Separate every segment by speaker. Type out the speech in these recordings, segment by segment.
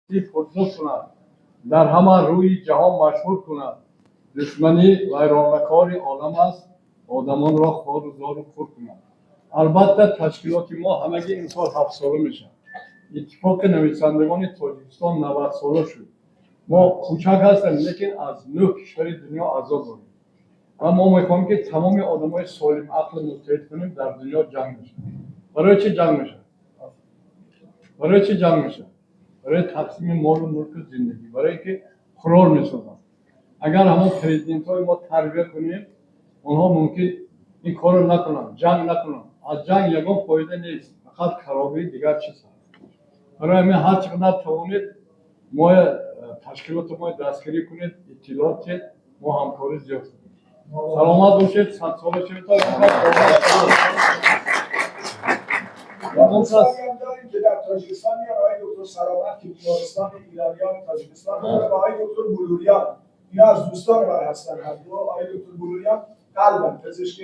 Speaker 1: Пурзур кунад, дар ҳама рӯи ҷаҳон машҳур кунад. Душманӣ вайронакори олам аст, одамонро хору зору кур кунад. Албатта, ташкилоти мо ҳамагӣ имсол 7-сола мешавад. Иттифоқи нависандагони Тоҷикистон 90-сола шуд. Мо хурд ҳастем, лекин аз нӯҳ кишвари дунё аъзо дорем ва мо мехоҳем, ки тамоми одамои солим ақл муттаҳид кунем. Дар дунё ҷанг мешавад. Барои чӣ ҷанг мешавад? Барои чӣ ҷанг мешавад? Барои тақсими молу мулку зиндагӣ, барои ки қурол месозанд. Агар ҳамон президентҳои мо тарбия кунем, онҳо мумкин ин корро накунанд, ҷанг накунанд. Аз ҷанг ягон фоида нест, фақат харобии дигар чиз ҳаст. Барои ҳамин ҳар чӣ қадар тавонед, мо ташкилоти мо дастгирӣ кунед, иттилоот диҳед, мо ҳамкорӣ зиёд кунем. Саломат бошед, 100-сола шавед.
Speaker 2: دوستانی هم داریم که در تاجیکستان میان، آقای دکتر سلامت که بیمارستان ایرانیان تاجیکستان داره و آقای دکتر بلوریان. اینا از دوستان من هستن هر دو. آقای دکتر بلوریان قلبن، پزشک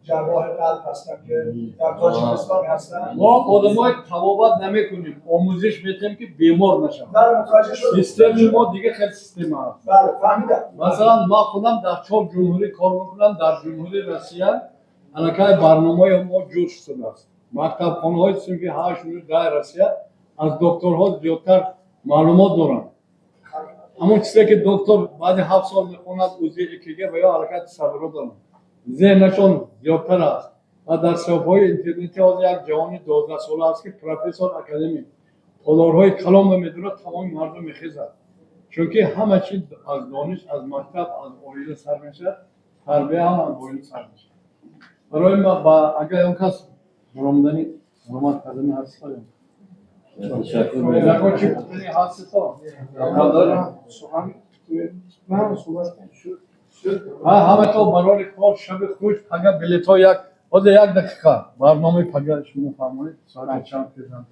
Speaker 2: جراح قلب هستن که در تاجیکستان هستن.
Speaker 1: Мо одамои табобат намекунем, омӯзиш медиҳем, ки бемор нашаванд.
Speaker 2: بله، متوجه شدم.
Speaker 1: Системаи мо дига хел система аст.
Speaker 2: بله، فهمیدم.
Speaker 1: Масалан, ман худам дар чор ҷумҳурӣ кор мекунам. Дар Ҷумҳурии Россия аллакай барномаи мо ҷур шудааст. Мактабхонаҳои синфи ҳашт, нӯ, 10 Россия аз докторҳо зиёдтар маълумот доранд. Ҳамон чизе, ки доктор баъди 7 сол мехонад, УЗИ, ЭКГ ва ё аллакай тасаввурот доранд, зеҳнашон зиёдтар аст. Ва дар саҳифаҳои интернетӣ ҳозир як ҷавони 12-сола аст, ки профессор, академик, толорҳои калонро медурад, тамоми мардум мехезад, чунки ҳама чиз аз дониш, аз мактаб, аз оила сар мешавад. Тарбия ҳам аз оила сар мешавад. Барои агар он кас баромадани ҳурмат кардани ҳаст.
Speaker 3: Ташаккур.
Speaker 1: Ягон чӣ гуфтани ҳасти то?
Speaker 4: Сухан ман صحبت شد.
Speaker 1: Ҳа, ҳамато барори кор, шаби хуш. Пага билетҳо як, ҳозир як дақиқа, барномаи пага шумо фармоед, соати чанд презент.